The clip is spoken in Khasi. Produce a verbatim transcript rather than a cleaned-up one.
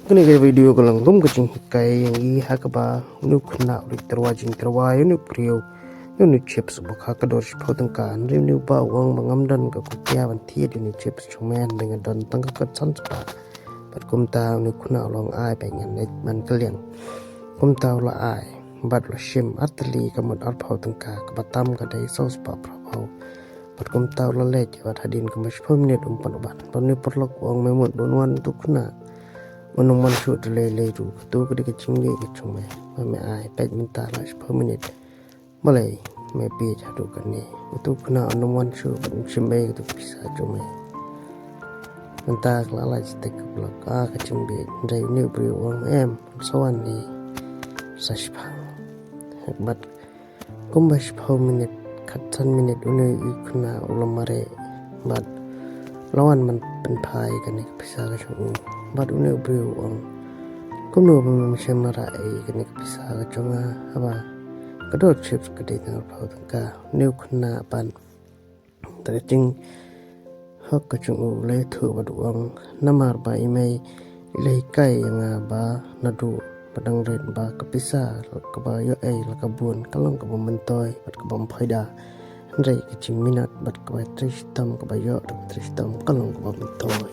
Kane ka video ka long kum ka jinghikai ïa ngi ha kaba une u khynnah u leit tyrwa jingtyrwa ïa une u briew ïa une u chips uba kha ka dor shiphew tyngka. Hynrei une u bah u ong ba ngam don ka kutia ban thied ïa une u chips jong me, hynrei nga don tang ka khatsan spah. Bad kumta une u khynnah u la ong ai, peit ngan leit man kylliang. Kumta u la ai bad u la shim artylli ka mut arphew tyngka, kaba tam ka dei saw spah phra phew. Bad kumta u la leit bad hadien kumba shiphew minit um pat wan. Bad une u paralok u ong, me mut ba un wan utu u khynnah, un ym wan shuh te lei lei ruh, katu ka dei ka jingbieit ka jong me ba me ai, peit mynta la shiphew minit. Balei me bieit haduh kane? Utu u khynnah un ym wan shuh bad un shim ei katu ka pisa jong me. Mynta ka la lait stek ka paralok, ah, ka jingbieit. Hynrei une u briew u ong, em, un sa wan ne sa shipang. Bad kumba shiphew minit, khatsan minit, une u khynnah u la mareh bad la wan ban pynphai kane ka pisa ka jong u. Bad une u briew u ong, kumno ba mem shym la rah ei kane ka pisa ka jong nga, haba ka dor chips ka dei tang arphew tyngka. Une u khynnah pat, da ka jinghok ka jong u, u la ïathuh bad u ong, namar ba i mei i la hikai ïa nga ba naduh ba dang rit ba ka pisa kaba ïoh ei la ka bun ka long kaba myntoi bad kaba ym phaida. Hynrei ka jingminot bad kaba trei shitom kaba ïoh da ka trei shitom ka long kaba myntoi.